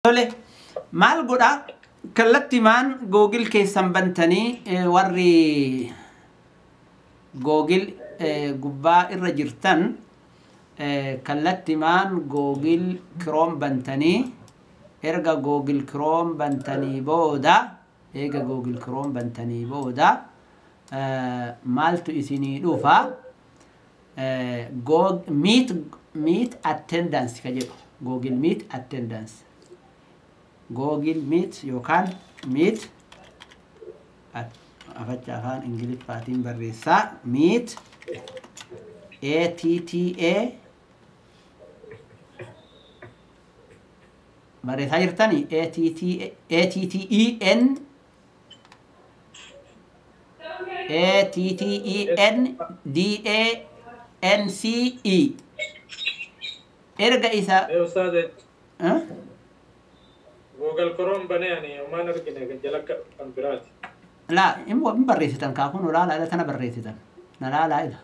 Tole, maal godhaa? Kallattimaan Google keessan bantanii, warri Google gubbaa irra jirtan, kallattimaan Google Chrome bantanii, erga Google Chrome bantanii booda, eega Google Chrome bantanii booda maaltu isinii dhufa? Meet attendance ka jedhu, Google Meet attendance, Google Meet yookaan Meet afacha afaan Ingiliffaatiin barreessaa, Meet A T T A barreessaa jirtanii, A T T A T T E N A T T E N D A N C E. Erga isa Ustaaz, Google Chrome banee ani homaan argine, kan jala kan biraati. Laa, hin barreessitan kaa, kun laalaa ila tana barreessitan na laalaa ila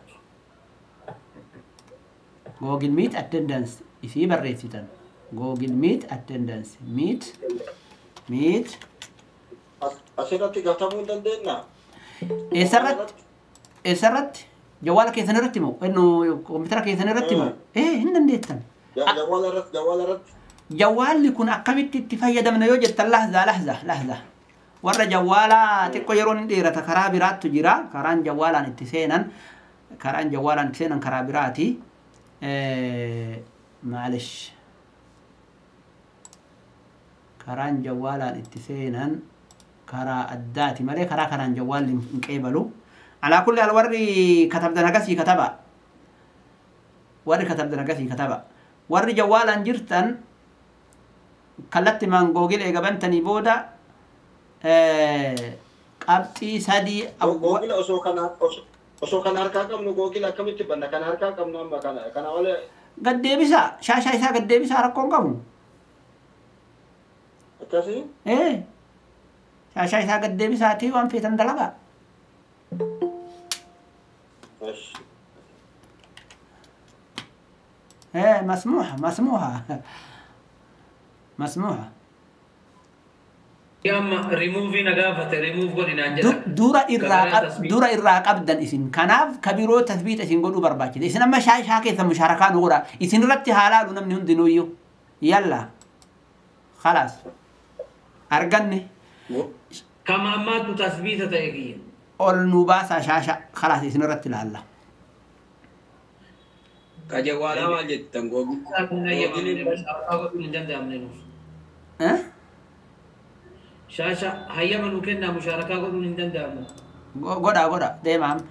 Google Meet attendance isii barreessitan, Google Meet attendance, Meet. Asirratti gatamuu hin dandeenyaa? Eessarratti? Eessarratti? Jawwaala keessan irratti moo? Innu kompiitara keessan irratti moo? Ee, hin dandeettan. Jawwaala irratti, jawwaala irratti. Jawwaalli kun akkamitti itti fayyadamna yoo jettan, lahza, lahza, lahza. Warra jawwaalaa xiqqoo yeroon hin dheerata, karaa biraattu jira. Karaan jawwaalaan itti seenan, karaan jawwaalaan itti seenan karaa biraati. Maalish. Karaan jawwaalaan itti seenan karaa addaati malee karaa kanaan jawwaalli hin qeebalu. Alaa kulli haal, warri katabdan akkasii kataba. Warri katabdan akkasii kataba. Warri jawwaalaan jirtan kallattimaan Google eega bantanii booda qabxii sadii. Google osoo kana harkaa qabnu Google akkamitti banna? Kana harkaa qabnu amma kana olee. Gad deebisaa, shaashaa isaa gad deebisaa, rakkoon qabu. Akkasii? Ee, shaashaa isaa gad deebisaatii waan feetan dalagaa. Esh. Ee, masmuuha, masmuuha, masmuuha. Amma rimuuvii na gaafate, rimuuf godhi naan jedha. Dura irraa Kabiraa tasbiih. Dura irraa qabdan isin, kanaaf kabiroo tasbiita isin godhuu barbaachisa. Isin amma shaashaa keessa mushaarakaa nu godha. Isin irratti haa laalu namni hundinuuyyuu. Yalla, khalaas, arganne. Kama ammaatu tasbiita ta'e kiyya. Ol nu baasaa shaasha, khalaas, isin irratti laalla. Ka jawwaalaa maal jettan? Google Mushaarakaa godhuun hin danda'amne nuuf. Eh? Shaasha hayyama nu kennaa, mushaarakaa godhuun hin danda'amu. Godha, godha, deema amma.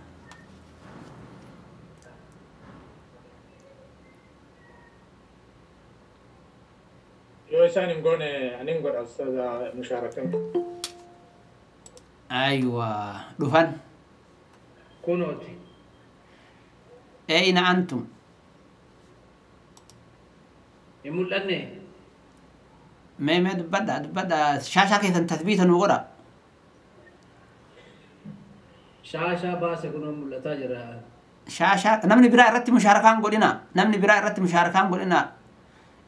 Yoo isaan hin goone ani hin godha, ustaaz, mushaarakan. Aywa, dhufan. Kunooti. Eeyna antum? Hin mul'anne. Mee dubbadha, dubbadha, shaashaa keessan tasbiita nu godha. Shaashaa baase, kunoo mul'ataa jira. Shaashaa namni biraa irratti mushaarakaan godhina, namni biraa irratti mushaarakaan godhina.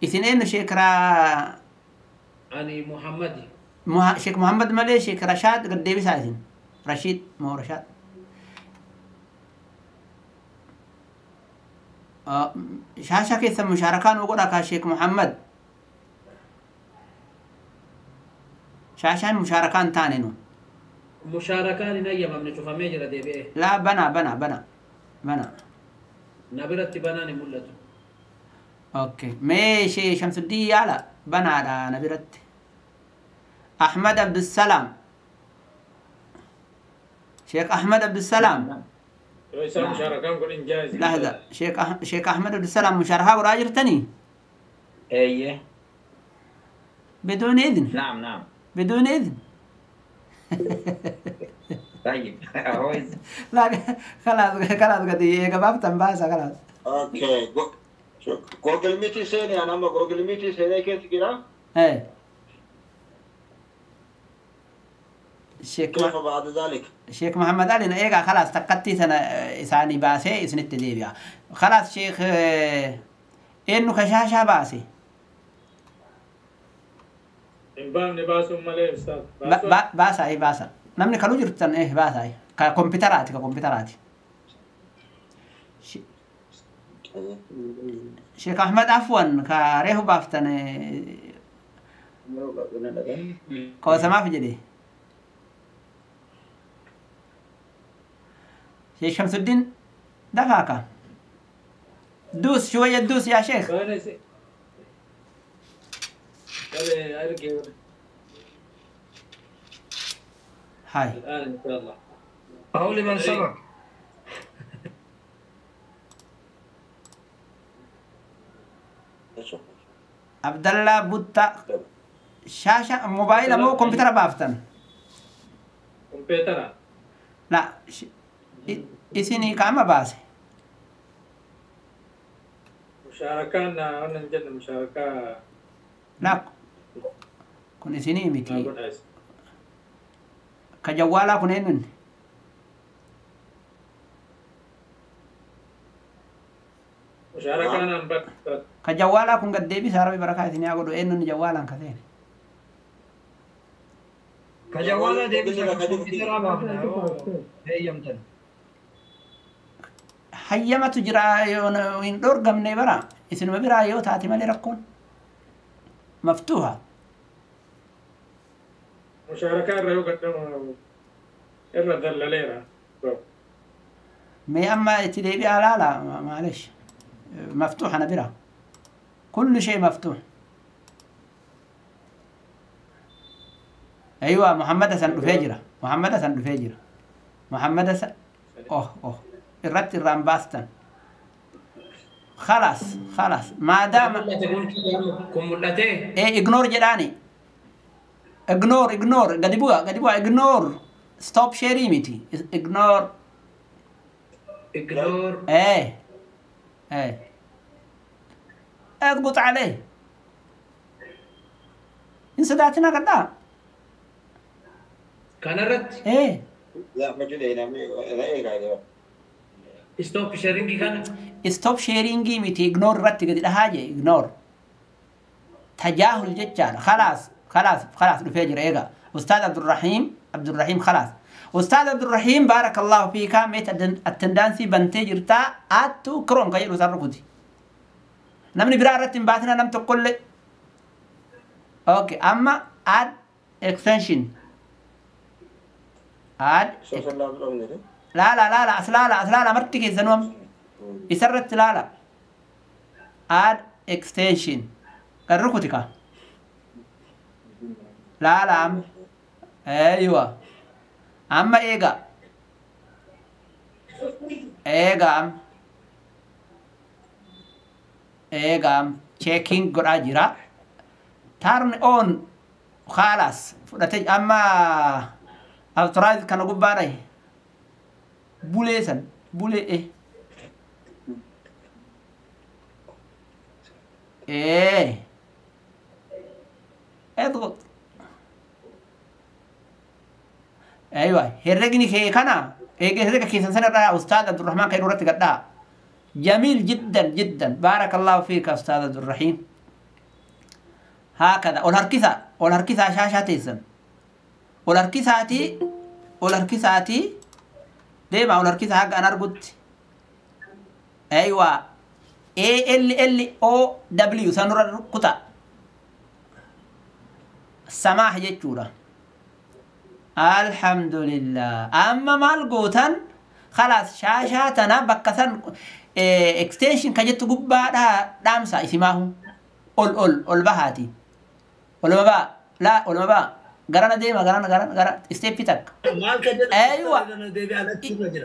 Isin eenyu, sheekraa? Ani Muhammadi. Sheek Muhammad malee, Sheek Rashaad gad deebisaa isin. Rashiid moo Rashaad? Shaashaa keessan mushaarakaa nu godha kaa. Sheek Muhammad, shaashaan mushaarakaa hin taane nu. Mushaarakaan hin hayyamamne, cufamee jira, deebi'ee. Laa, bana, bana, bana, bana. Na biratti banaan hin mul'atu. Okay, mee shee Shamsuddin yaala, banaadha na biratti. Ahmad Abdusalaam, Sheek Ahmad Abdusalaam. Yoo isaan mushaarakaan godhin jaazi. Lahza, Sheek Ahmad Abdusalaam, mushaarakaa godhaa jirtanii? Eeyyee. بدون إذن. نعم نعم. بدون إذن. طيب، هو لا، خلاص خلاص، قد gabaabtan baasa, خلاص. Okay. Google Meet seenee, ani amma Google Meet seenee keessa jira. إيه Sheek كيف بعد ذلك؟ Sheek Muhammad Ali na eegaa, خلاص, takkattii sana isaanii baasee isinitti deebi'a. خلاص, Sheek eenyu ka shaashaa baase? Hin baafne baasuun malee ustaaz. Baasaa baasa. Namni kanuu jirtan baasaa. Ka kompiitaraati ka kompiitaraati. Sheekh Ahmad afwan ka reefu baaftan qoosamaaf jedhe. Sheekh Shamsuddin dafaaka. دوس شوية دوس يا شيخ. هاي الآن إن شاء الله. أهو لمن سبق. عبد الله بوتا شاشة موبايل مو كمبيوتر بافتن. كمبيوتر. لا إسني كام باس. مشاركة أنا نجد مشاركة. لا كن إسني متي. كجوالا كنين. مشاركة أنا بس. كجوالا كن قد ديبي سارة بركة إسني أقول إنه جوالا كثير. كجوالا ديبي سارة كمبيوتر بافتن. Hayyamatu jira hin dhorgamne bara isinuma biraa yoo taate malee rakkoon maftuuha. Mushaarakaa irra yoo gadhamu irra dallaleera. Mee amma itti deebi'aa laala maalish maftuuha na bira kullu shay maftuuh. Aywa Muhammad Hasan dhufee jira Muhammad Hasan dhufee jira Muhammad Hasan oh oh الرت الرامباستن خلاص خلاص ما دام ايه ignore جداني ignore ignore قد بوا قد بوا ignore stop sharing متي ignore ignore ايه ايه اضغط عليه انسداتنا قدا كان الرت ايه لا ما جدي انا ايه stop sharing كان stop sharing متي ignore رت قد حاجه ignore تجاهل جتان خلاص خلاص خلاص رفيجر ايغا استاذ عبد الرحيم عبد الرحيم خلاص استاذ عبد الرحيم بارك الله فيك ميت التندانسي بنتجرتا اتو كروم كايرو سركوتي نمني برا رت باتنا نم تقول اوكي اما اد اكستنشن اد لا لا لا لا لا لا لا لا مرتي كيسنوم يسرت لا لا add extension قركوتك لا لا ايوه اما ايغا ايغا ايغا checking غراجرا turn on خلاص فرتج اما authorize كان غباري bulee san bulee ايه اضغط ايوه هرجني كي كنا ايه هرجك كي سنة استاذ عبد الرحمن كي نورت قدا جميل جدا جدا بارك الله فيك استاذ عبد الرحيم هكذا والهركسة والهركسة شاشة تيسن والهركساتي والهركساتي ديما والهركسة حق انا ارقد ايوه A L L O W سنور الركوتا السماح جتشورا الحمد لله أما مال قوتن خلاص شاشاتنا بكثن extension كجت قبا دامسا اسمه أول أول أول بهاتي أول ما با لا أول ما با قرانا ديما قرانا قرانا قرانا ستيب تك أيوة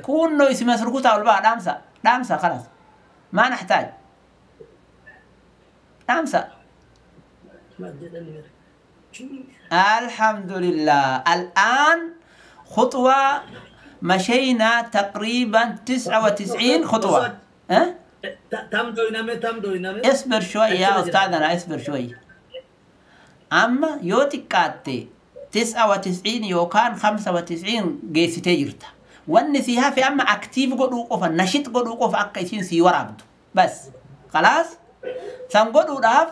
كونه اسمه سرقوتا أول با دامسا دامسا خلاص ما نحتاج دامسا الحمد لله. الآن خطوة مشينا تقريبا 99 خطوة. أه؟ اصبر شوي يا أستاذنا، اصبر شوي. أما يوتيكاتي 99 يوكان 95 جيستي جرتا والنسيها في أما أكتيف قدو قفا نشيط قدو قفا أكيسين سي ورابدو بس خلاص سنقدو داف.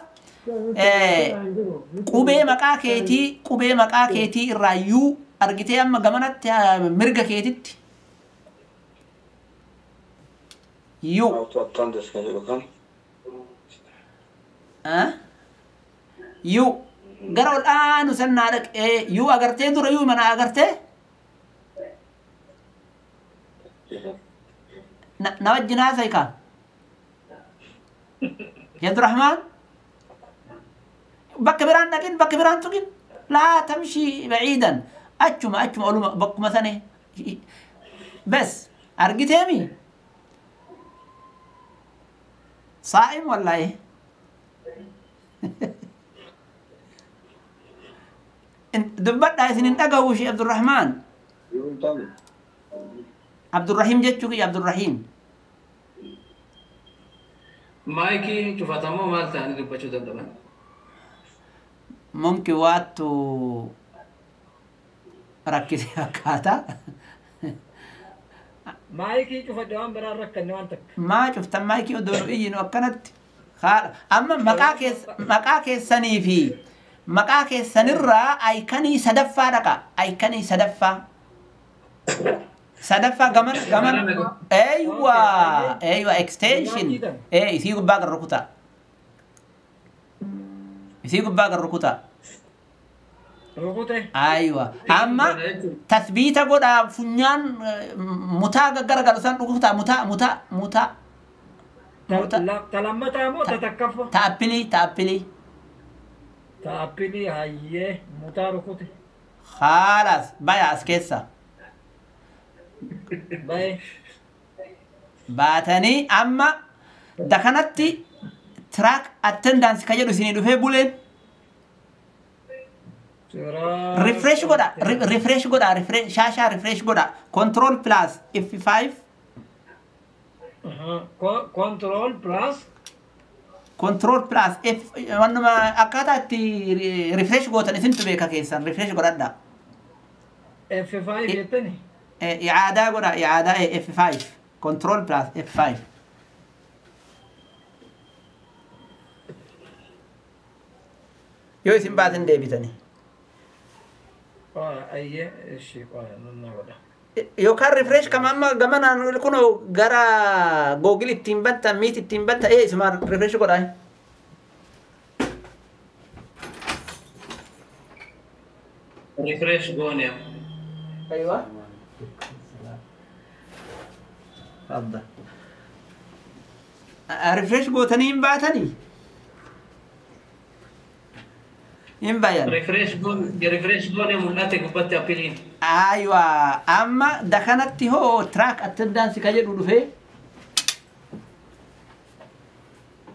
Qubee maqaa keetii irraa yuu argitee amma gamanatti mirga keetitti. Yuu. Yuu. Gara ol aanu sannaa dhaqee yuu agartee dura yuu mana agartee? Na wajjin haasa'e kaa? يا عبد الرحمن بك بران لكن بك بران تقين لا تمشي بعيدا أجمع أقول بك مثلا بس أرجتامي صائم ولا إيه؟ دبت عايزين نتقوش يا عبد الرحمن. عبد الرحيم جتشوك يا عبد الرحيم. مايكي شوفاتامو مال تاني دبتشو دندمان. ممكن واتو ركز كاتا. مايكي شوف دوام برا ركن وانتك. ما شفت مايكي ودور إيه وكانت خال أما مكاك سني في مكاك سنرى أيكني سدفة ركا أيكني سدفة سدفة جمن أيوة أيوة إكستنشن إيه يسيق باقي الركوتا يسيق باقي الركوتا أيوة أما تثبيت قد فنيان متى جرجر سان ركوتا متى متى متى تلمتا مو تتكفى تأبلي تأبلي تأبلي هاي متى ركوتي خلاص باي أسكيسا باي باتني أما دخنتي تراك أتندانس كجلو سيني دفع بولين ريفرش قدا ريفرش قدا ريفرش شاشة ريفرش قدا كنترول بلس F5 كنترول بلس كنترول بلس F وانما أكادا تي ريفرش قوتن اسمتو بيكا كيسان ريفرش قدا دا F5 يتني إعادة قدا إعادة F5 كنترول بلس F5 يو اسم بعدين ديبتني أيه الشيء نقوله يو كان ريفرش كمان ما كمان أنا كنا جرا جوجل التيمبتا ميت التيمبتا إيه اسمه ريفرش كده ريفرش جونيا أيوة تفضل ريفرش جو تاني بعتني ينبين ريفرش جون ريفرش جون مولاتك بتي أبيلين أيوة أما دخلت هو تراك أتندانس كجر ودفه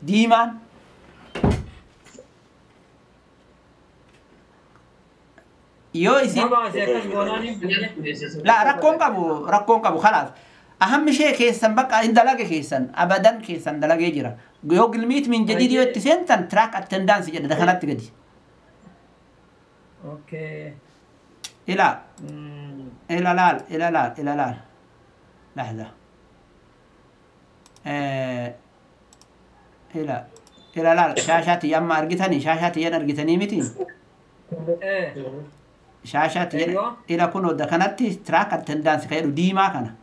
ديمان يو إسي لا ركون كابو ركون كابو خلاص أهم شيء كيسن بقى إن دلاجة كيسن أبدا كيسن دلاجة جرا يو قلميت من جديد يو تسنتن تراك أتندانس جد دخلت جدي اوكي الى الى لا الى لا الى لا لحظة الى الى لا شاشاتي اما ارجتني شاشاتي انا ارجتني متي شاشاتي الى كنو دكنتي تراك التندانس كيرو ديما كان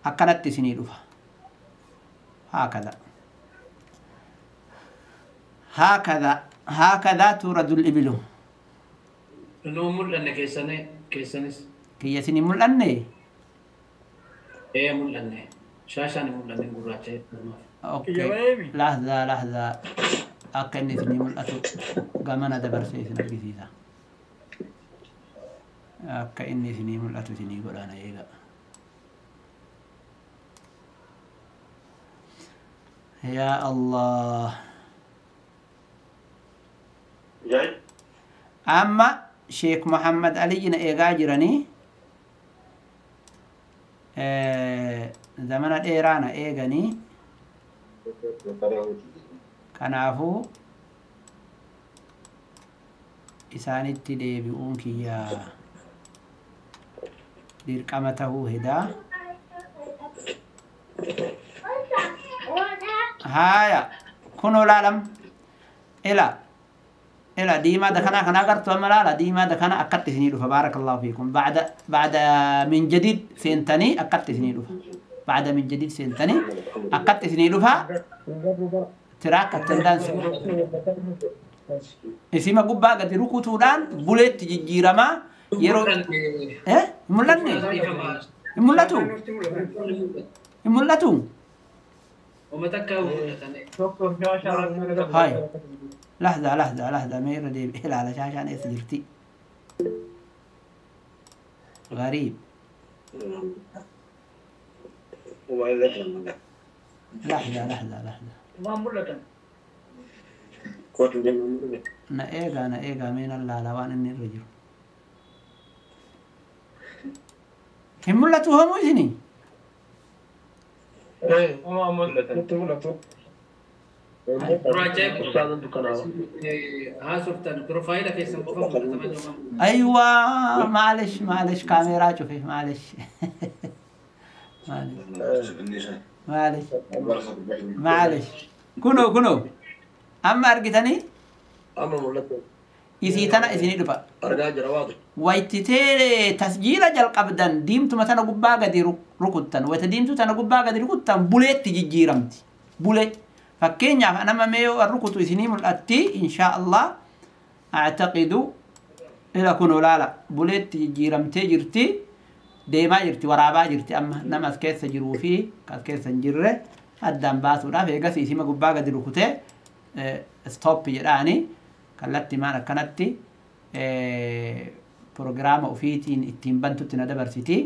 اكنتي سني دفا هكذا هكذا هكذا تورد الإبل. نو مولاني كيساني كيسانيس كيساني مولاني ايه مولاني شاشاني مولاني قراتي اوكي لحظة لحظة اكني سني مولاتو غمنا دبرسي سنرجسيسا اكني سني مولاتو سني غرانا ايغا يا الله جاي اما شيخ محمد علي إيجا جراني زمن الإيران إيجاني كنافو إساني تدي بأونكيا دركمته هدا هايا كنوا العالم Ila ila diimaa dakanaa kana agartu amma laala diimaa dakana akkatti isinii dhufa baarakallahu fiikum bacda min jadiid seentanii akkatti isinii dhufa bacda min jadiid seentanii akkatti isinii dhufa track attendance isima gubbaa gadi rukutuudhaan buleetti jijjiiramaa yeroo hin mul'anne hin mul'atu hin mul'atu هاي لحظة لحظة لحظة ما يردي إلى على شاشة أنا سجلتي غريب لحظة لحظة لحظة أنا إيجا من الله لوان إني الرجل هم ملتو هم وزني ايوه معلش معلش كاميرا شوفي معلش معلش معلش معلش كنو كنو اما ارجتني isii tana isinii dhufa waytitee tasjiila jalqabdan diimtuma tana gubbaa gadi rukuttan wayta diimtuu tana gubbaa gadi rukuttan buleetti jijjiiramti bulee fakkeenyaaf anama mee yoo rukutu isinii mul'atti inshaa allah actaqidu ila kunoo laala buleetti jijjiiramtee jirti deemaa jirti waraabaa jirti amma nama as keessa jiruu fi as keessa hin jirre addaan baasuudhaaf eegas isima gubbaa gadi rukutee stop jedhaani kallattii maan akkanatti proogiraama ofiitiin ittiin bantutti na dabarsiti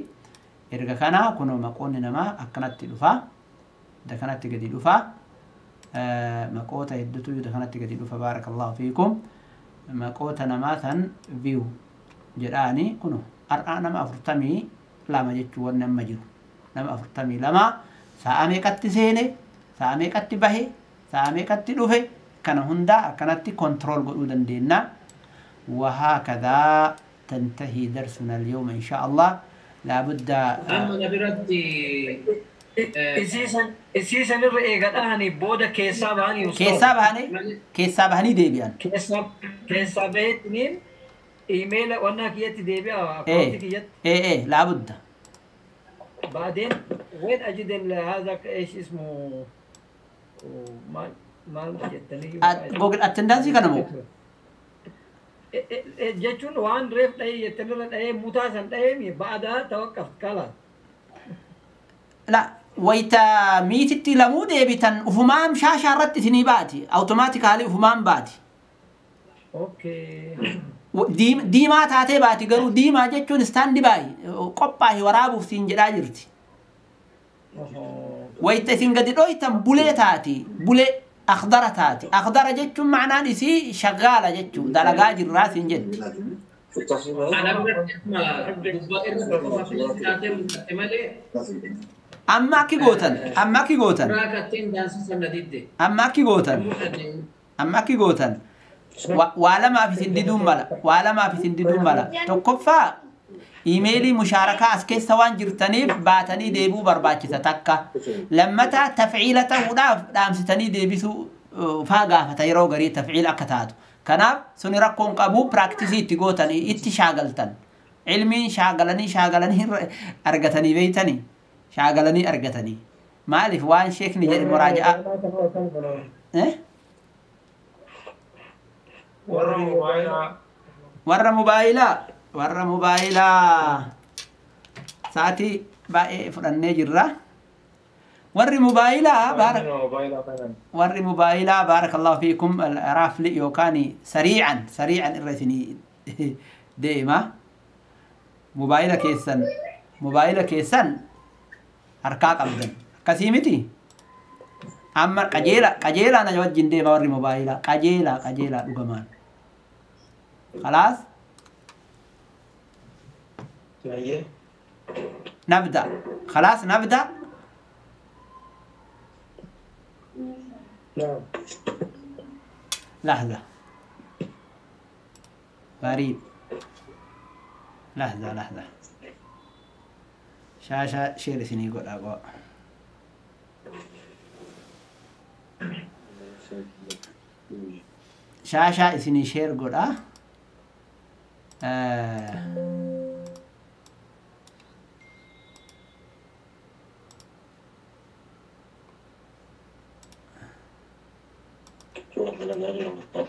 erga kana kunoo maqoonni namaa akkanatti dhufa dakanatti gadi dhufa maqoota hedduutu dakanatti gadi dhufa baarakallahu fiikum maqoota namaa san view jedhaani kunoo har'aa nama 42 jechuu wanni amma jiru nama 42 sa'a meeqatti seene sa'a meeqatti bahe sa'a meeqatti dhufe kana hunda akkanatti control godhuu dandeenya وهكذا تنتهي درسنا اليوم إن شاء الله لابد أما برتي isiisan irra eegadhaani booda keessaa bahanii keessaa bahanii deebi'an keessaa baheetiniin iimeela wannaa kiyyatti deebi'a akkaawunti kiyyatti laabudda بعدين وين اجد هذا ايش اسمه ما ما jettanii Google attendance kana moo jechuun waan reef dhahee jettanirra dhahee mutaa san dhahee ba'adaa tawaqqaf kala la wayta miititti lamuu deebitan ufumaan shaashaa irratti isinii baati awutomaatikaalii ufumaan baati okay diimaa taatee baati garuu diimaa jechuun istaandi baay qophaahi waraabuuf siin jedhaa jirti wayta isin gadi dhoytan bulee taati bulee akhdara taati akhdara jechuun ma'anaan isii shagaala jechuu dalagaa jirraa siin jetti amma akki gootan amma akki gootan amma akki gootan amma akki gootan waa lamaaf isin diduun mala waa lamaaf isin diduun mala tokkoffaa iimeelii mushaarakaa as keessa waan jirtaniif baatanii deebuu barbaachisa takka lammataa tafciila ta'uudhaaf dhaamsitanii deebisuu faa gaafata yeroo garii tafciila akka taatu kanaaf suni rakkoon qabu piraaktisii itti gootanii itti shaagaltan ilmiin shaagalanii shaagalanii argatanii beeytanii shaagalanii argatanii maaliif waan sheekni jedhe muraaja'aa warra mobaayilaa warra mobaayilaa sa'aatii baay'ee fudhannee jirra warri mobaayilaa warri mobaayilaa baarakallahu fiikum raafli yookaan sariican sariican irra isinii deema mobaayila keessan harkaa qabdan akkasii miti amma qajeela qajeelaa na wajjin deema warri mobaayilaa qajeelaa qajeelaa dhugamaan خلاص نبدأ خلاص نبدأ نعم لحظة غريب لحظة لحظة شاشة شير سني يقول أقوى Shaashaa isinii sheer godha.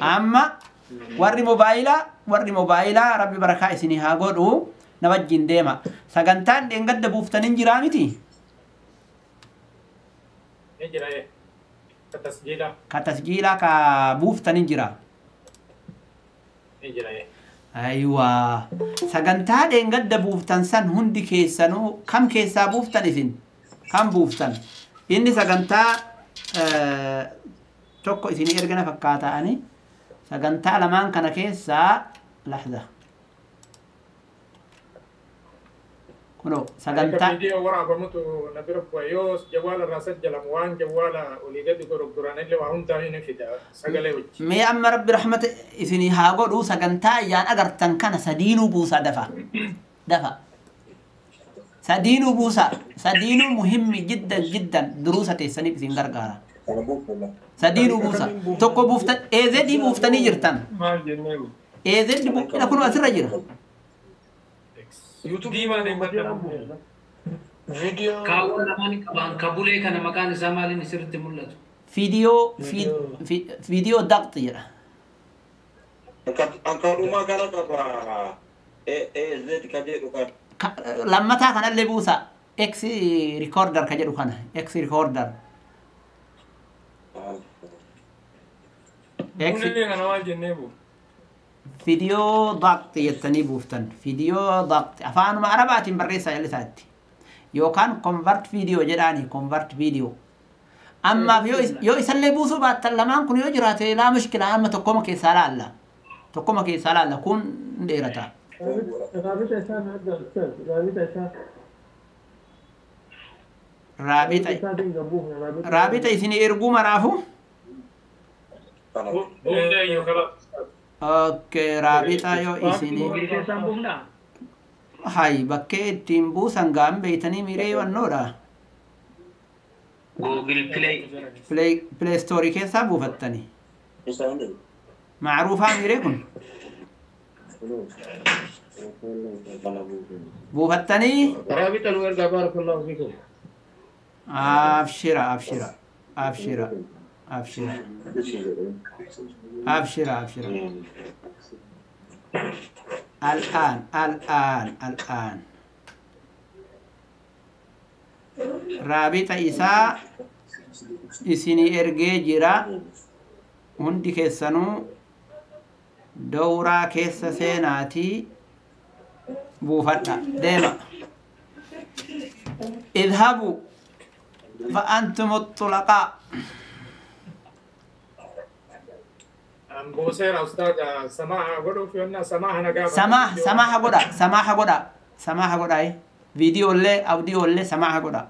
Amma warri mobaayilaa rabbi barakaa isinii haa godhu na wajjin deema. Sagantaan dheengadda buuftaniin jiraa miti? Ni jira ka tasjiilaa. Ka tasjiilaa ka buuftaniin jira. Ni jira. Ayiwaa sagantaa dheengadda buuftan san hundi keessanuu kam keessaa buuftan isin? Kam buuftan? Inni sagantaa tokko isinii ergana fakkaata'anii sagantaa lamaan kana keessaa lahza kunoo sagantaa viidiyoo waraabamutu na bira bu'a yoo jawwaala irraa sajjalamu waan jawwaala olii gadi godhu duraanillee waa hundaa ni fida sagalee wajji. Mee amma rabbi rahmata isinii haa godhu sagantaa iyyaan agartan kana sadiinuu buusaa dafa dafa sadiinuu buusaa sadiinuu muhimmi jiddan jiddan duruusa teessaniif isin gargaara. Sadiinuu buusa tokko buuftan eezedii buuftanii jirtan. Eezedii buuftan kun asirra jira. Kaawwan lamaan qaban kabulee kana maqaan isaa maaliin isirratti mul'atu? Viidiyoo daqxi jedha. Akkaadhumaa kana qaba. EZ ka jedhu kana. Lammataa kanallee buusa. X recorder ka jedhu kana. X recorder. Viidiyoo daqxi jettanii buuftan. Viidiyoo daqxi afaanuma arabaatiin barreessaa jallisaatti. Yookaan convert viidiyoo jedhaani convert viidiyoo. Ammaaf yoo isallee buusuu baattan lamaan kun yoo jiraate laa mushkila amma tokkoma keessaa laalla. Tokkoma keessaa laalla kun dheerata. Raabita isinii erguu maraafu? Okay, raabita yoo isinii. Hay bakkee ittiin buusan gaan beeytanii miiree wannoodha. Google Play. Play Store keessaa buufattanii. Macruufaa miiree kun. Buufattanii. Raabita nu ergaa baarakallahu fiikum. Abshira abshira abshira abshira abshira abshira. الآن الآن الآن رابطة إساء إسيني إرجي جرا هندي كيسانو دورا كيس سيناتي بوفتا ديما اذهبوا فأنتم الطلقاء. بوسير أستاذ سماحة قولوا في أن سماحة نقابة سماح سماحة قولا سماحة قولا سماحة قولا إيه فيديو اللي أوديو اللي سماحة قولا.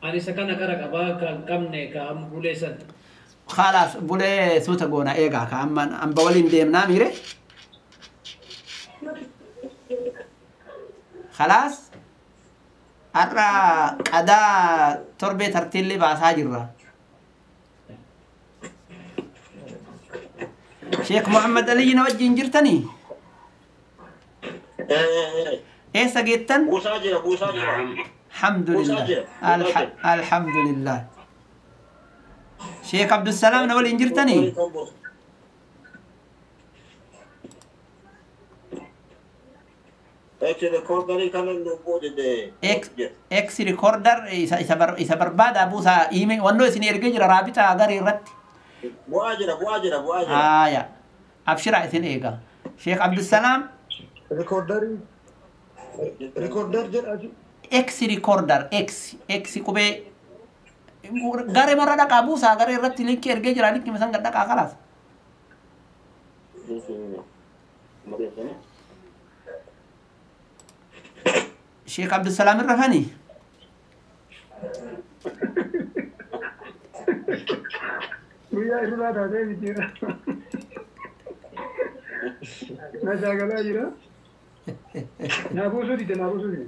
أنا سكنا كرك أبا كم نك أم بوليسن. خلاص بولي سوتا قونا إيه كا أم أم بولين ديمنا ميري. خلاص أرى قدا تربية ترتيل باساجرة. شيخ محمد علي نوجه جرتني. إيه سجيتن؟ الحمد لله الحمد لله. شيخ عبد السلام نقول إنجرتني. إكس ريكوردر إذا برباد أبوسا إيميل وانو إسني إرجع رابطة أجر الرت. بواجرة بواجرة بواجرة. آية أبشر عايزين إيجا شيخ عبد السلام. ريكوردر ريكوردر جل إكس ريكوردر إكس إكس كوبي غاري مرة دك أبوسا غاري رت لينك إرجع جرا لينك مثلا قدك خلاص. شيخ عبد السلام الرفاني. Guyyaa irraa taatee miti. Na shaakalaa jira. Naa buusuu dide naa buusuu dide.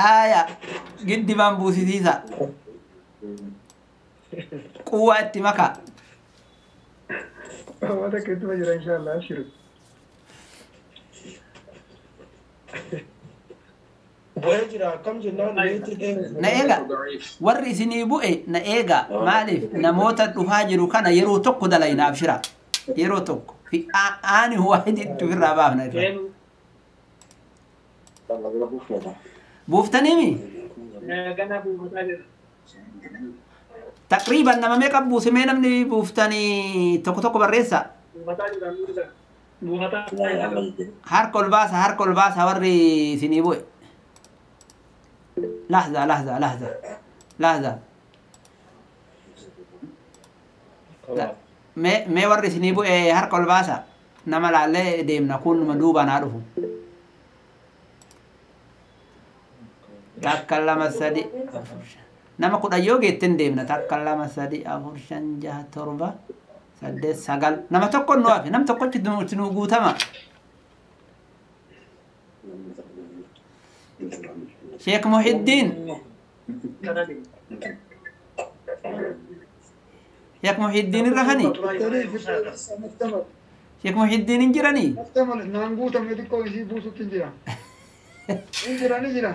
Aayaa giddi baan buusisiisa. Quwwaa itti makaa. Waan akka ittuma jira inshaallah abshiru. Bu'ee jira akkam jennaan meetti deeme. Na eega warri isinii bu'e na eega maaliif namoota dhufaa jiru kana yeroo tokko dalayna abshira yeroo tokko fi aani waahiditti ofirraa baafna irra. Buuftaniimi? Taqriiban nama meeqa buuse mee namni buuftanii tokko tokko barreessa? Harka ol baasa harka ol baasa warri isinii bu'e. لحظة لحظة لحظة لحظة لا ما warri isinii bu'e harka ol baasa nama laallee deemna kun numa duubaan haa dhufu. Takka lama sadi afur shan nama 10 yoo geetten deemna takka lama sadi afur shan jaha torba saddeet sagal nama tokko nu hafe nam tokkochi nu guutama. Sheekh Muhiddiin Sheekh Muhiddiin irra fani Sheekh Muhiddiin hin jiranii? Naan guutamne xiqqoo isii buusutti hin jira. Hin jira ni jira.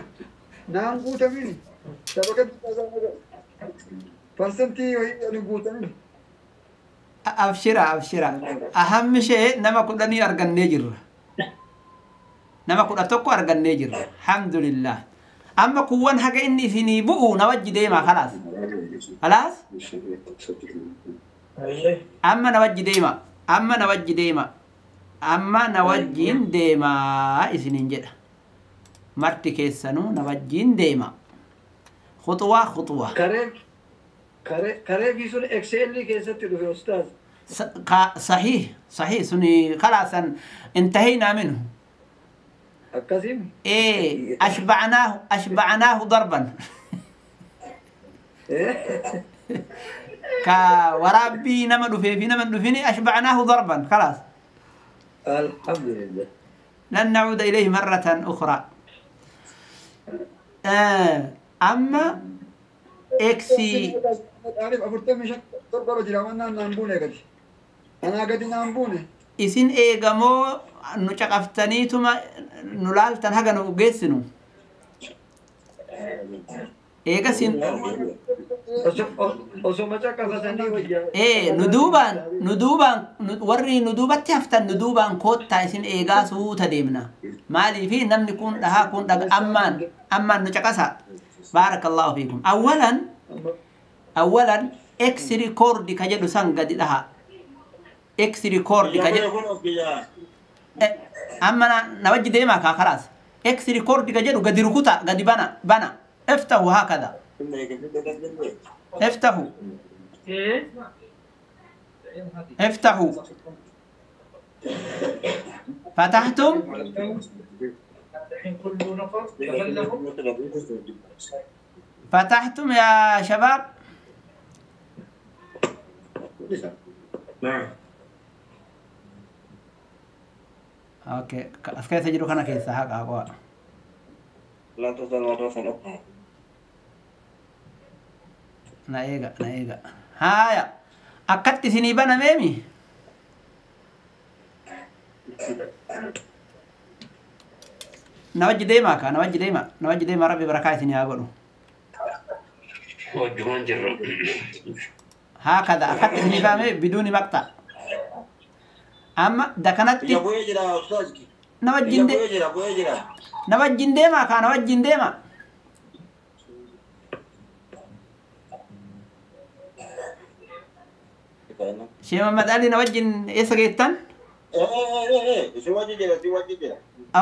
Naan guutamini. Sabaka parsantii wayii ani guutamini. Abshira abshira. Ahammi ishee nama 10 argannee jirra. Nama 11 argannee jirra. Alhamdulillah. Amma kuwwan haga inni isinii bu'u na wajji deema khalaas. Khalaas? Amma na wajji deema. Amma na wajji deema. Amma na wajjiin deema isiniin jedha. Marti keessanuu na wajjiin deema. Khuxuwaa khuxuwaa. Karee fi sun Excel keessatti dhufe ustaaz. صحيح صحيح سني خلاص انتهينا منه. أكاسيم؟ إيه أشبعناه أشبعناه ضربا. كورابي نما في نما فيني أشبعناه ضربا خلاص. الحمد لله. لن نعود إليه مرة أخرى. أما إكسي isin eegamoo nu caqaftaniituma nu laaltan haga nu geessinu eegasin nu duubaan warri nu duubatti haftan nu duubaan koottaa isin eegaa suuta deemna maaliifi namni kun dhahaa kun dhaga ammaan ammaan nu caqasa baarakallahu fiikum awwalan awwalan eksi rikoordi ka jedhu san gadi dhaha eksi rikoordi ka jedhu amma na wajji deemaa kaa khalaas eksi rikoordi ka jedhu gadi rukuta gadi bana bana افتحوا هكذا افتحوا افتحوا فتحتم فتحتم يا شباب نعم اوكي اسكاي سجلوا كان كيسا حق اقوى لا تزال مرة أخرى na eega na eega haya akkatti isinii banameemi na wajji deemaa ka na wajji deemaa na wajji deemaa rabbi barakaa isinii haa godhu wajjumaan jirra هكذا أخذت isinii بدون مقطع أما دكنتي na wajjin deemaa ka na wajjin deemaa Sheikh Muhammad Ali na wajjin eessa geettan?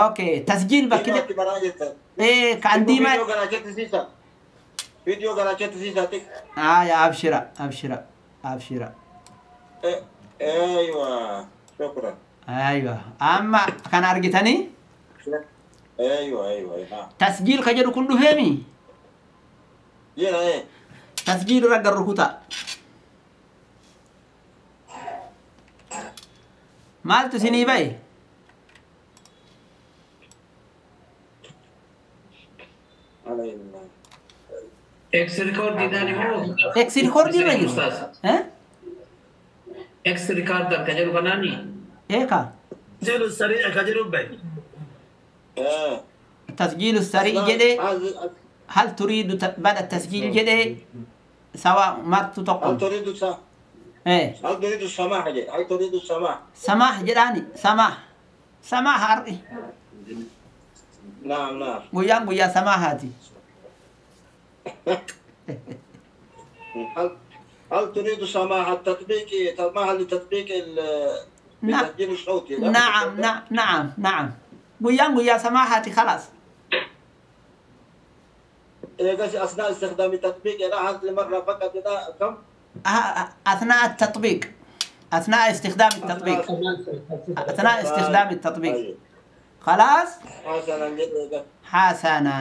Okay, tasjiil bakki kan diimaa Viidiyoo garaachatti siisaati. Aya abshira abshira abshira. Aywa shukran. Aywa amma kan argitanii? Aywa aywa. Tasjiil ka jedhu kun dhufeemi? Jira ee. Tasjiil irra garru kutaa. Maaltu isinii bahe? Ex recordiidhaan immoo. Ex recordii irra jiru. Ex recorder ka jedhu kanaani. Eeka. Tasjiilu sarii'a ka jedhu bahe. Tasjiilu sari'i jedhee hal turiidu bada tasjiil jedhee sawa martu tokko. هل تريد هل تريد السماح هل تريد السماح؟ سماح jedhaani samaah samaah har'i. نعم نعم. Guyyaan guyyaa samaahaati. هل تريد سماح التطبيق سماح لتطبيق التسجيل الصوتي؟ نعم نعم نعم نعم. guyyaan guyyaa samaahaati خلاص. أثناء استخدام التطبيق هل لمرة فقط كم؟ أثناء التطبيق أثناء استخدام التطبيق أثناء استخدام التطبيق خلاص؟ حسنا حسنا.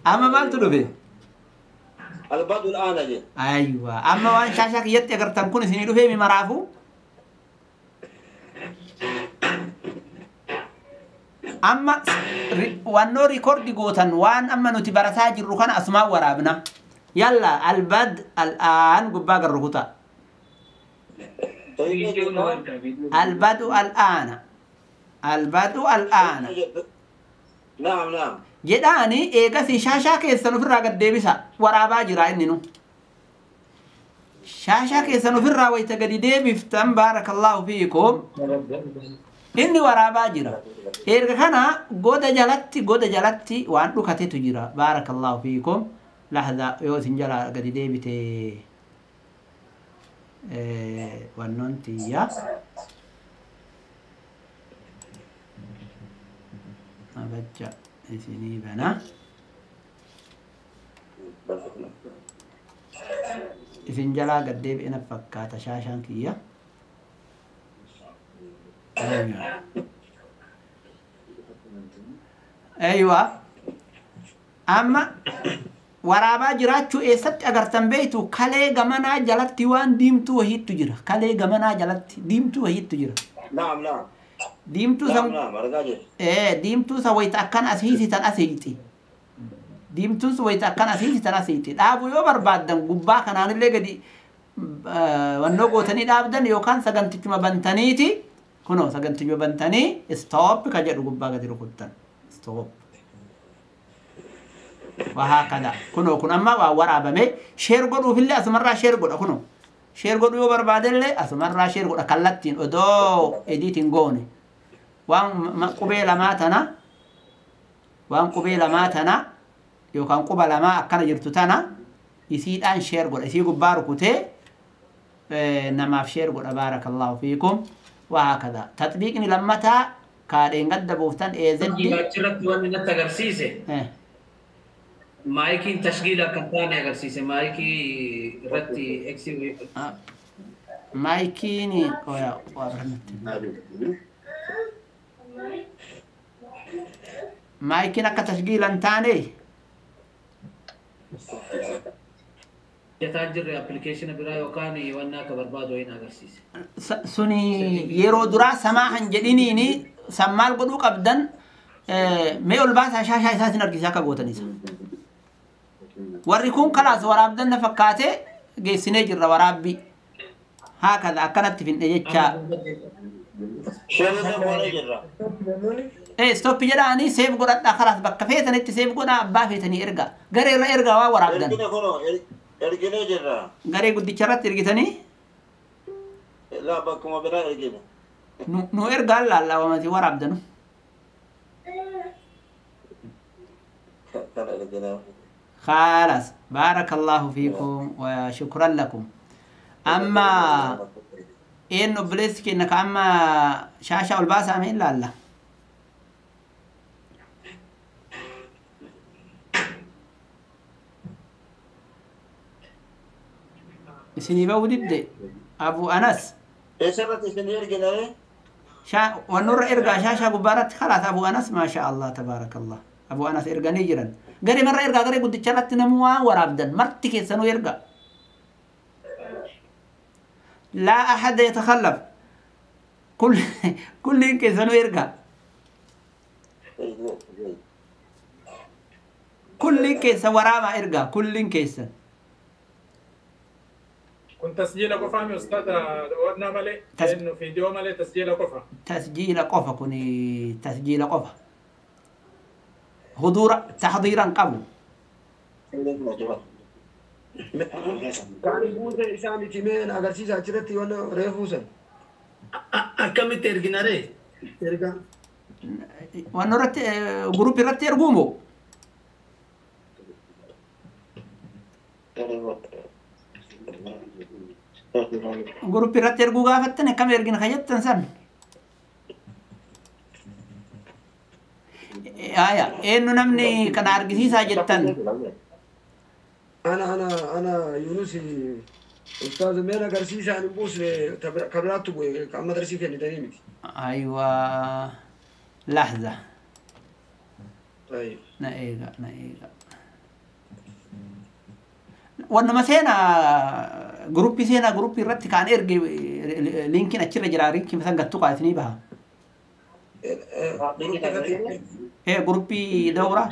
أما ما تلوبي؟ البدء الآن جي. أيوة أما وان شاشك يتي أقرتم كون سني لوفي ممرافو أما وانو ريكوردي قوتن وان أما نتي برسا جرو كان أسماء ورابنا يلا البدء الآن قباق الركوتا البدء الآن البدء الآن نعم نعم jedhaani eegasii shaashaa keessan ofirraa gad deebisa waraabaa jira inni nu shaashaa keessan ofirraa wayita gadi deebiftan baarakallaahu fiikum inni waraabaa jira erga kana goda jalatti waan dhukatetu jira baarakallaahu fiikum lahza yoo isin jala gadi deebite wannoon tiyya abajja isinii bana isin jalaa gad deebi'ina fakkaata shaashaan kiyya aywa amma waraabaa jiraachuu eessatti agartan beektu kalee gamanaa jalatti waan diimtuu wahiittu jira kalee gamanaa jalatti diimtuu wahiittu jira naam naam diimtuu san diimtuu san wayita akkan as hiisitan as hiixi diimtuun sun wayita akkan as hiisitan as hiixi dhaabuu yoo barbaaddan gubbaa kanaanillee gadi wannoo gootanii dhaabdan yookaan sagantichuma bantaniiti kunoo sagantichuma bantanii stop ka jedhu gubbaa gadi rukuttan stop وهكذا كنو كن أما waraabame share godhuufillee asumarraa share godha kunoo share godhuu yoo barbaadellee asumarraa share godha kallattiin odoo ediitiin goone waan qubee lamaa tana waan qubee lamaa tana yookaan quba lamaa akkana jirtu tana isiidhaan share godha isii gubbaa rukutee namaaf share godha baarakallaahu fiikum وهكذا تطبيقni lammataa kaadheen gadda buuftan eezeddi Achirratti wanni natti agarsiise maayikiin tashgiila akka hin taane agarsiise maayikii irratti eksi maayikiin maayikiin akka tashgiila hin taane hojjetaa jirre appilikeeshina biraa yookaan wanna akka barbaadu wayiin agarsiise. Suni yeroo duraa samaa han jedhiniini san maal godhuu qabdan mee ol baasaa shaashaa isaa isin argisiisa akka gootanisa. Warri kun kalaas waraabdan na fakkaate geessinee jirra waraabbii. Haakaza akkanatti finne jecha. Stop jedhaanii seef godhadhaa kalaas bakka feetanitti seef godhaa abbaa feetanii ergaa. Garee irra ergaa waa waraabdan. Erginee jirra. Garee guddicha irratti ergitanii? Laa bakkuma biraa ergine. Nu ergaan laallawamati waraabdanu. خلاص بارك الله فيكم وشكرا لكم. أما إنه بليسك إنك أما شاشة والباسة أم إلا لا إسني بودي أبو أنس والنور إرجع شاشة قبارت خلاص أبو أنس ما شاء الله تبارك الله أبو أنس إرجع نيجرا غري مرة إرجع غري قد تشلت نموا ورابدا مرتك سنو إرجع لا أحد يتخلف كل كيسانو إرجع Kulliin keessa waraabaa ergaa kulliin keessa. Kun tasjiila qofaa mi ustaadha wannaa malee innu fiidiyoo malee tasjiila qofa. Tasjiila qofa kun tasjiila qofa. Huduura taxdiiran qabu. Kan buuse isaa miti mee na agarsiisa achirratti waan reefuu san. Akkamitti ergina ree? Ergaa. Waan irratti guruupii irratti erguu moo? Guruupii irratti erguu gaafattan akkam ergina ka jettan san? Aya, eenyu namni kana argisiisaa jettan? أنا يونس أستاذ مين أجرسيس أنا بوس كبرات كم مدرسة في الدنيا. أيوة لحظة. طيب. نقيقة نقيقة. وإنما سينا جروبي سينا جروبي رتي كان إرجع لينكين أشير جراري كي مثلا قطوا قاعدني بها. إيه جروبي دورة.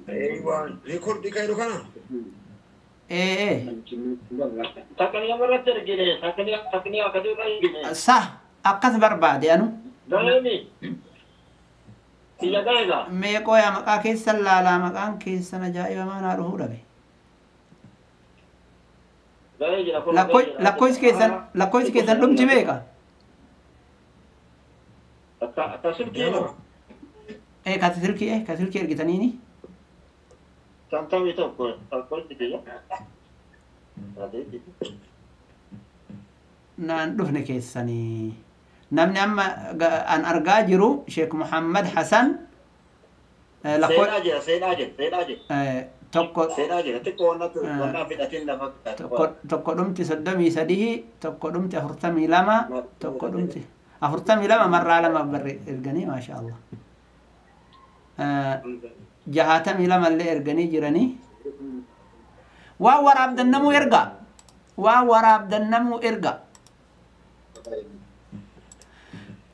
ايوه ريكورد كايرو كان ايه ايه تقنية مرة ترجلي تقنية تقنية كذا صح أقص برباد يعني دائمي يا دايما ميكو يا مكا كيس لا لا مكان كيس أنا جاي ما نعرفه ربي لا كويس كيسن لا كويس كيسن لم تبيك ايه كاتسلكي ايه كاتسلكي ارجتنيني تنتمي تقول تقول كده نان دفن كيسني نمني اما ان ارجا جرو شيخ محمد حسن سيد اجل سيد اجل سيد اجل tokko سيد اجل تكون تكون في اتين tokko dhumti 33 tokko dhumti 42 tokko dhumti 42 marraa lama barre erganii maasha Allah 62 illee erganii jiranii waa waraabdannamuu erga waa waraabdannamuu erga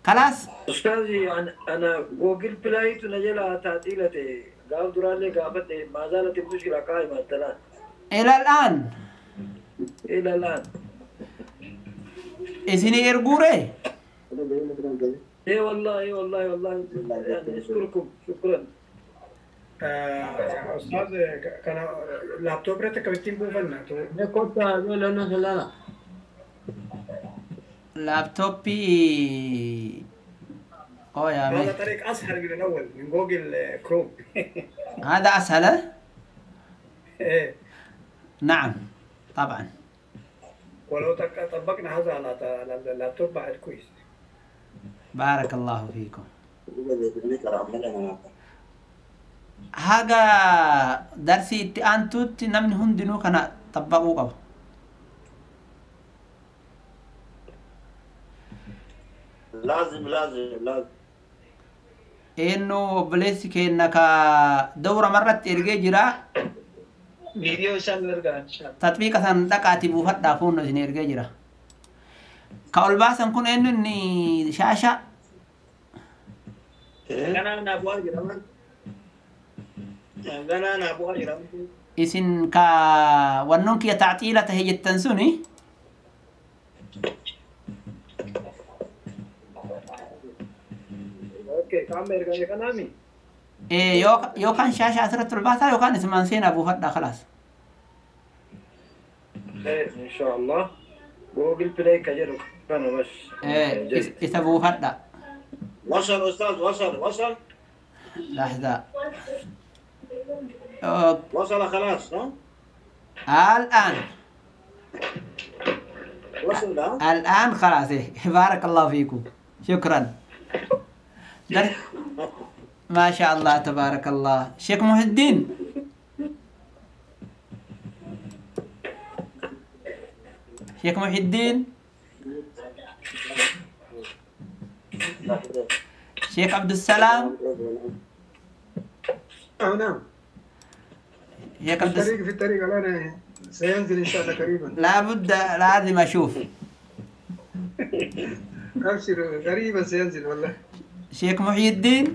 خلاص أستاذي أنا جوجل بلاي تنزلها تعطيلتي قال درالي قافت ما زالت المشكلة قائمة الآن إلى الآن إلى الآن إذني إرجوري إيه والله إيه والله والله يعني أشكركم شكرا. أستاذ كان لابتوب رتك بتين بوفنا كنت أقول أنا لا لابتوبي يا هذا طريق أسهل من الأول من جوجل كروم. هذا أسهل؟ إيه نعم طبعا. ولو طبقنا هذا على اللابتوب بعد كويس. بارك الله فيكم. haga darsii itti aantutti namni hundinuu kana xabbaquu qaba. لازم لازم لازم. Eenyu obboleessi keenya ka dawra marratti ergee jira. Viidiyoo isaan ergaa inshallah. Tatbiiqa san dhaqaatii buufadhaa fuunno isin ergee jira. Ka ol baasan kun eenyu inni shaasha. Ganaa naa bu'aa jira. Ganaa naa bu'aa jira. Isin ka wannoon kiyya tacxiila tahe jettan suni. Okay, qaama ergame kanaami. Yookaan shaasha asirratti ol baasaa yookaan isumaan seenaa buufadhaa khalaas. Inshallah. Google Play ka jedhu kana bas. Isa buufadhaa. وصل أستاذ وصل وصل. لحظة. وصل خلاص ها؟ الآن. وصل الآن خلاص. بارك الله فيكم. شكرا. ما شاء الله تبارك الله. شيخ محي الدين. شيخ محي الدين. شيخ عبد السلام. نعم. شيخ عبد الطريق في الطريق الآن سينزل إن شاء الله قريبا. لابد لازم أشوف. أبشر قريبا سينزل والله. شيخ محي الدين.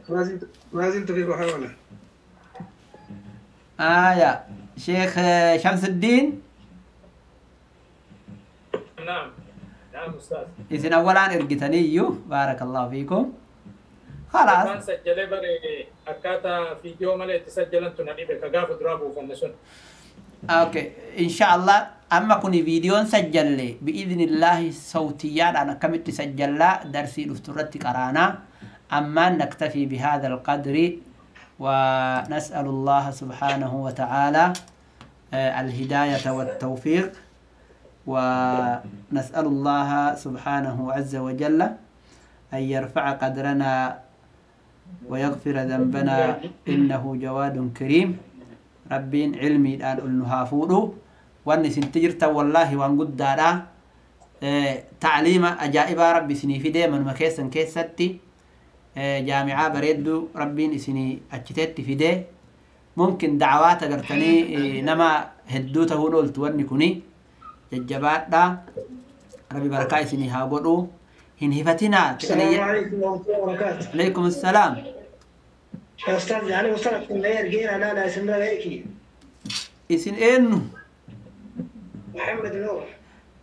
ما زلت في محاولة. آية شيخ شمس الدين. نعم نعم أستاذ. إذن أولا إرجتني بارك الله فيكم. خلاص. كان سجل بري أكاتا فيديو مالي تسجل أنتم نبي كغاف درابو فنسون. أوكي إن شاء الله. أما كوني فيديو سجل لي بإذن الله صوتيا أنا كم تسجل لا درسي دفترتي قرانا. أما نكتفي بهذا القدر ونسأل الله سبحانه وتعالى الهداية والتوفيق، ونسأل الله سبحانه عز وجل أن يرفع قدرنا ويغفر ذنبنا إنه جواد كريم. ربين علمي الآن أنها وأن سنتجرت والله وأن قد دارا تعليم أجائب ربي سني في دائما مكيسا كيستي جامعة بريدو ربين سني أجتت في ده ممكن دعوات قرتني نما هدوته نولت وني كوني ججبات دا ربي بركاي سني هابودو هن هفتنا. السلام عليكم ورحمة الله وبركاته. عليكم السلام. يا أستاذ يعني وصلت من غير جينا لا لا اسمنا ليكي اسم إنه محمد نور.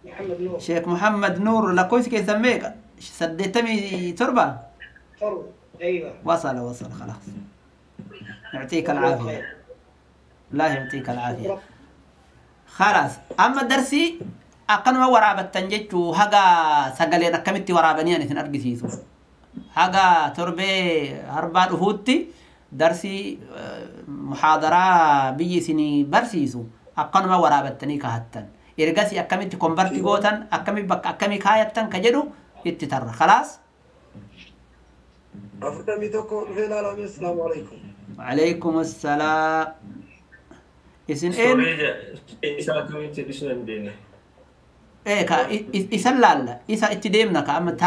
محمد نور. شيخ محمد نور لكويس كي سميك سديتمي تربة تربة. أيوة وصل وصل خلاص. يعطيك العافية. الله يعطيك العافية. خلاص أما درسي أقل ما ورابة تنجت وهجا سجلنا كمتي ورابني أنا تنرجسيسو هجا تربة هربان أهوتي درسي محاضرة بيجي سني برسيسو أقل ما ورابة تني كهتن إرجسي أكملت كونفرتي جوتن أكمل بك أكمل كايتن كجدو يتتر خلاص. السلام عليكم. وعليكم السلام. إسن إيه؟ إيه كا إسن لا لا إسا إتديمنا كأما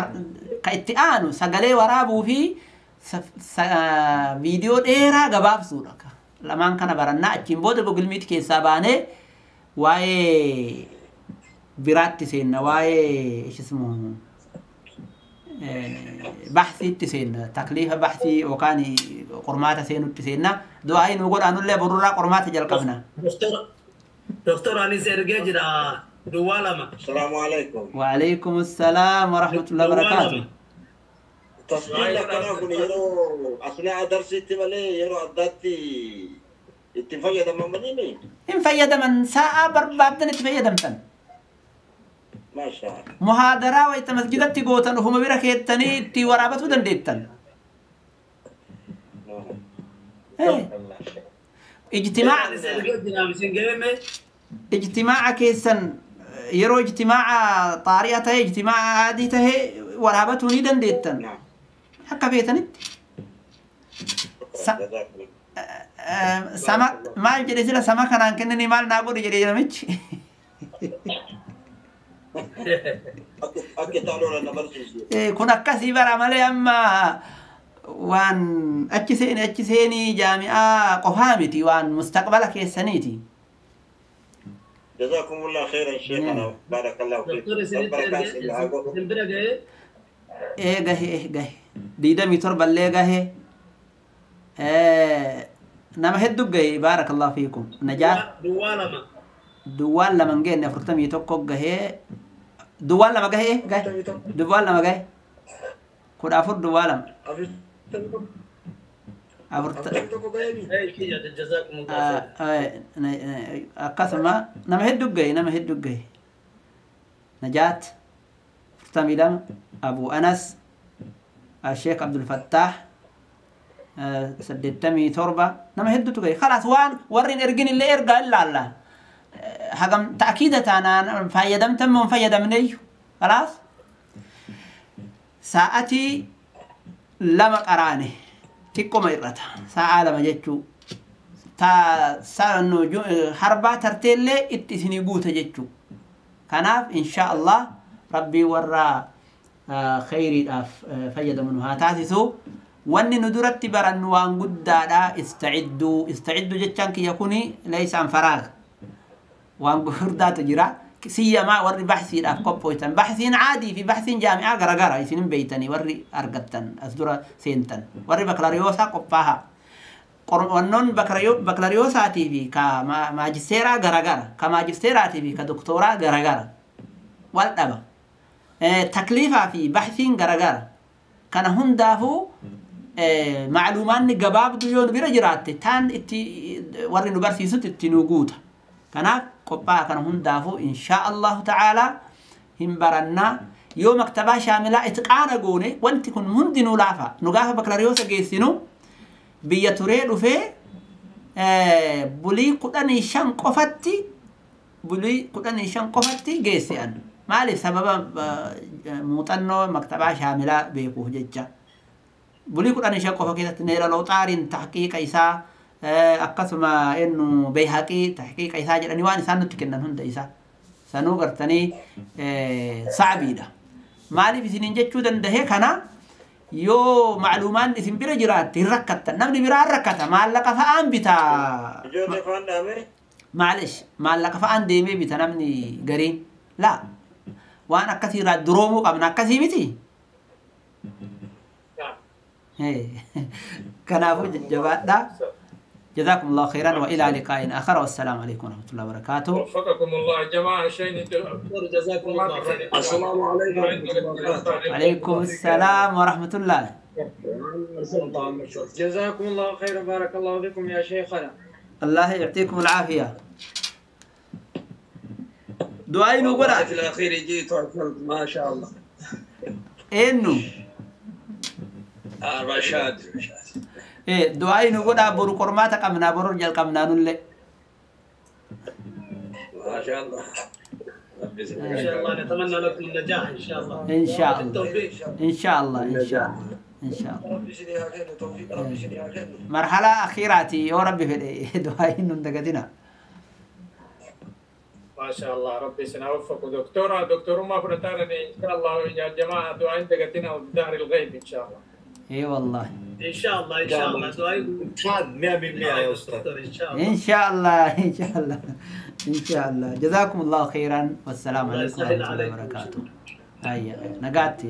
كإتئانو سجلي ورابو في فيديو إيرا جباب صورة لما كان برنا أتشين بود جوجل ميت كيسابانه واي برات تسينا واي إيش اسمه بحثي تسينا تكليف بحثي وكاني قرمات سينو تسينا دعائي نقول أنو اللي برورا قرمات جلقبنا. دكتور أنيس إرجع دوالما. السلام عليكم. وعليكم السلام ورحمة الله وبركاته. تسجيل كنا كنا يرو أثناء درسي تملي يرو أداتي اتفاجأ من مني. إن من ساعة بربعتن اتفاجأ من. ما شاء الله. محاضرة وإنت مسجدتي قوتن وهم بيركيتني تي ورابط ودن ديتن. إيه. اجتماع. اجتماع كيسن يرو اجتماع طارئة اجتماع عادي ته ورابط ونيدن ديتن. حقا بيتنت. سما ما جري سلا سما كان كنني مال ناقول جري جرمش. كنا كسي برا مالي أما وان أتشسيني جامعة قفامتي وان مستقبلك يسنيتي. جزاكم الله خيرا شيخنا بارك الله فيك. إيه جه جه ديدا ميتر بلة جه نما هدوك جه بارك الله فيكم نجاة. دوال لما جه نفرت ميتو كوك جه دوال لما جه جه دوال لما جه كود أفر دوال لما أفرت قسمة نما هدوك جه نما هدوك جه نجاة فرتمي أبو أنس الشيخ عبد الفتاح سددتمي تربة نما هدوك جه خلاص وان ورين إرجين اللي إرجع إلا الله هجم تأكيدة أنا فيدم تم فيدم نيو خلاص ساعتي لما قراني تكو ما ساعة لما جتشو تا سانو حربة ترتيل اتسني قوت جتشو كناف إن شاء الله ربي ورا خيري أف فيدم منها تاسسو وأن ندرت برن وان قد استعدوا استعدوا جتشان كي يكوني ليس عن فراغ وان غردات جرا Siyyamaa warri baxsiidhaaf qophooytan. Baxsiin caadii fi baxsiin jaami'aa garagara isinin beeytanii warri argattan as dura seentan. Warri baklariyoosaa qophaaha. Qorannoon baklariyoosaatii fi ka maajisteeraa garagara. Ka maajisteeraatii fi ka doktooraa garagara. Wal dhaba. Takliifaa fi baxsiin garagara. Kana hundaafuu macluumaanni gabaabduu yoo nu bira jiraatte taan itti warri nu barsiisutti itti nu guuta. Kanaaf qophaa'a kana hundaafuu inshaa Allahu ta'aalaa hin barannaa. Yoo maktabaa shaamilaa itqaana goone wanti kun hundinuu laafa. Nu gaafa baklariyoosa geessinu biyya turee dhufee bulii 15 qofatti bulii 15 qofatti geesse an. Maaliif sababa muuxannoo maktabaa shaamilaa beekuuf jecha. Bulii 15 qofa keessatti neela looxaariin tahqiiqa isaa akkasuma innu Bayhaqii tahqiiqa isaa jedhanii waan isaan nutti kennan hunda isaa sanuu gartanii sa'abiidha. Maaliif isiniin jechuu danda'e kana yoo macluumaan isin bira jiraatte hin rakkattan namni biraa rakkata maallaqa fa'aan bita. Maalish maallaqa fa'aan deemee bita namni gariin laa waan akkasii irraa duroomuu qabna akkasii miti. Kanaafuu jajjabaadhaa. جزاكم الله خيرا والى لقاء اخر والسلام عليكم ورحمه الله وبركاته. وفقكم الله يا جماعه شيء جزاكم الله خيرا. السلام عليكم ورحمه الله وبركاته. وعليكم السلام ورحمه الله. جزاكم الله خيرا بارك الله فيكم يا شيخنا. الله يعطيكم العافيه. دعائي نقول في الاخير جيت ما شاء الله. انه رشاد إيه دعائي نقول أبو قرمات قمنا برو رجال قمنا نقول ما شاء الله. إن شاء الله نتمنى لكم النجاح إن شاء الله. إن شاء الله إن شاء الله إن شاء الله إن شاء الله. مرحلة أخيرة يا ربي في دعائي نندقتنا. ما شاء الله ربي سنوفق دكتورة دكتور ما فرتانا إن شاء الله يا جماعة دعائي ندقتنا وبدار الغيب إن شاء الله. اي والله ان شاء الله ان شاء الله دعائكم 100% يا استاذ. ان شاء الله ان شاء الله ان شاء الله ان شاء الله. جزاكم الله خيرا والسلام عليكم ورحمه الله وبركاته. هيا نقعدت.